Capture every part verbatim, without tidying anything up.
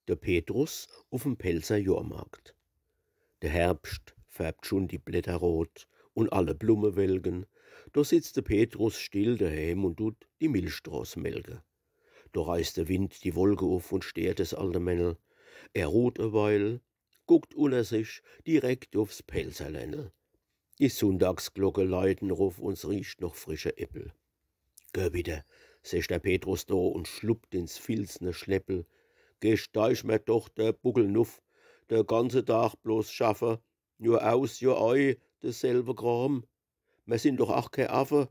De Petrus uff'm Pälzer Johrmarkt. De Herbscht färbt schun die Blätter rot un alle Blumme welgen. Do sitzt de Petrus still deheem un dut die Milchstroß melke. Do reißt de Wind die Wolke uff un steert des alte Männel. Er ruht e Weil, guckt unner sich direkt uffs Pälzer Ländel. Die Sunndagsglocke leiten ruff un s riecht noch frische Äppel. „Gewitter“, secht de Petrus do un schluppt ins filzne Schleppel. „Geh, steig mer doch de Buckel nuff, de ganze Dag bloß schaffe, Johr aus, Johr ei, deselwe Kram. Mer sin doch ach kee Affe.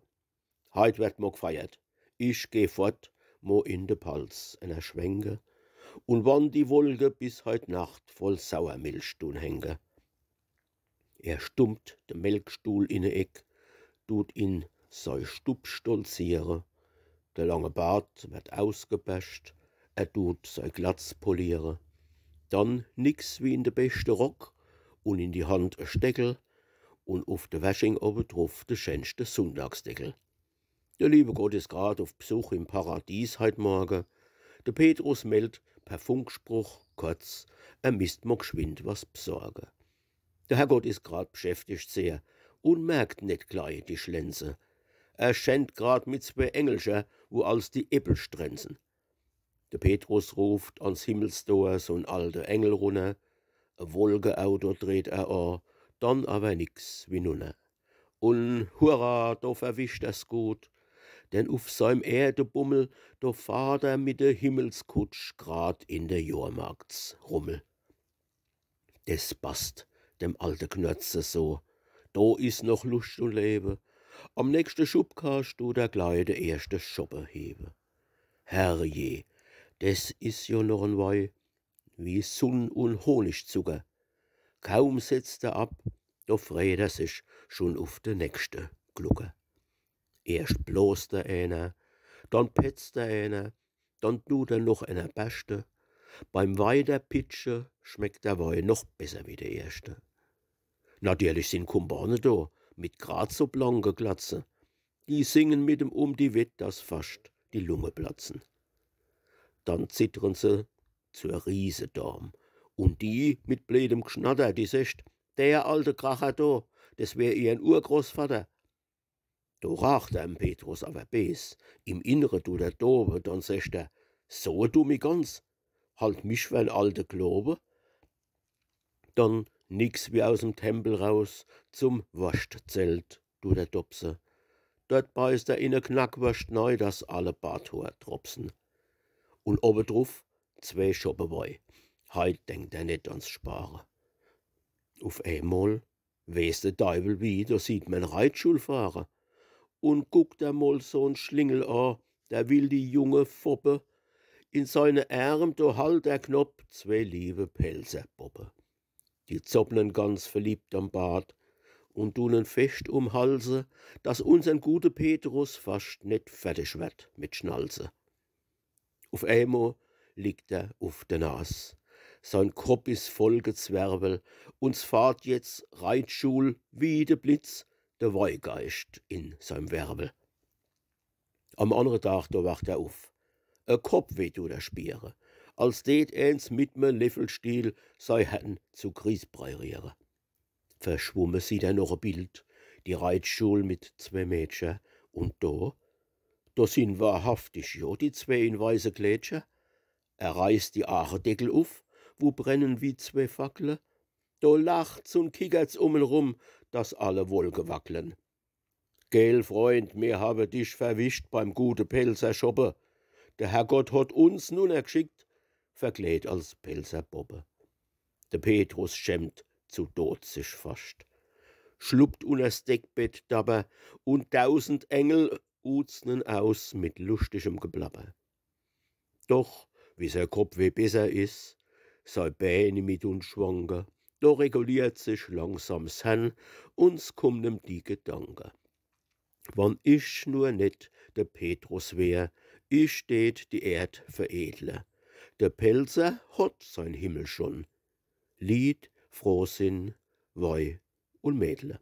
Heit werd mo gfeiert. Ich geh fort, mo in de Palz enner schwenke. Un wann die Wolke bis heit Nacht voll Sauermilch dun hänke.“ Er stumpt de Melkstuhl in e Eck, dut in sei Stub stolziere. De lange Bart werd ausgebärscht, er dut sei Glatz poliere. Dann nix wie in de beschte Rock un in die Hand e Steckel un uff de Wersching owwe druff de schänschte Sunndagsdeckel. „De liewe Gott is grad uff Bsuch im Paradies heit Morge.“ De Petrus meldt per Funkspruch korz, er misst mo gschwind was bsorge. De Herrgott is grad bschäftigt sehr un merkt net glei die Schlenze. Er schennt grad mit zwee Engelcher, wo als die Äppel strenzen. De Petrus ruft ans Himmelsdor so'n alte Engel runner, e Wolkeauto dreht er a, dann awer nix wie nunner. Un hurra, do verwischt er's gut, denn uff seim Erdebummel, do fahrt er mit de Himmelskutsch grad in de Johrmarktsrummel. Des passt dem alte Knorze so, do is noch Luscht un Lewe. Am nächschte Schubkarsch dut er glei de erschte Schoppe hewe. Herrje, des is jo noch en Wei, wie Sunn un Honigzucker. Kaum setzt er ab, do freet er sich schun uff de nächschte Glucker. Erscht blost er eener, dann petzt er eener, dann dut er noch eener bärschte. Beim Weiderpitsche schmeckt de Wei noch besser wie de erschte. Natierlich sin Kumpane do mit grad so blanke Glatze. Die singen mit em um die Wett, dass fascht die Lunge platzen. Dann zittern se zur Riesedam. Un die mit bleedem Gschnatter, die secht: „Der alte Kracher do, des wär ihrn Urgroßvatter.“ Do raacht er em Petrus awer bees. Im Innere dut er dowe, dann secht er: „So e dummi Gans, halt mich fer en alte Glowe.“ Dann nix wie aus em Tempel raus zum Worschtzelt dut er dopse. Dort beißt er in e Knackworscht nei, dass alle Barthoor dropsen. Un owwedruff zwee Schoppe Wei. Heit denkt er net ans Spare. Uff eemol, weeß de Deiwel wie, do sieht mer en Reitschul fahre. Un guckt er mol so'n Schlingel a, der will die junge Foppe. In seine Ärm, do halt er knapp zwee liewe Pälzer Boppe. Die zoppnen ganz verliebt am Bart un dun en fescht umhalse, dass unsern gute Petrus fascht net fertig werd mit Schnalze. Uff eemol liegt er uff de Nas. Sein Kopp is voll Gezwerwel, un s fahrt jetzt Reitschul wie de Blitz de Weigeischt in seim Werwel. Am annere Dag, do wacht er uff. E Koppweh dut er spiere, als tät eens mit me Leffel Stiel sei Hern zu Grießbrei riere. Verschwumme sieht er noch e Bild, die Reitschul mit zwee Mädcher. Un do, do sin wahrhaftig jo die zwee in weiße Kleedcher. Er reißt die Aachedeckel uff, wo brennen wie zwee Fackle. Do lacht's un kickert's um en rum, dass alle Wolke wacklen. „Gell, Freund, mir hawe dich verwischt beim gute Pälzer Schoppe. De Herrgott hot uns nunnergschickt, verkleedt als Pälzer Boppe.“ De Petrus schämt zu Dod sich fascht, schluppt unners Deckbett dabber, un dausend Engel uzen en aus mit luschtigem Geplapper. Doch, wie sei Koppweh besser is, sei Bää nimmi dun schwanke, do reguliert sich langsam s Hern un s kummen em die Gedanke: „Wann ich nur net de Petrus wär, ich tät die Erd veredle. De Pälzer hot sein Himmel schun. Lied, Frohsinn, Wei un Mädle.“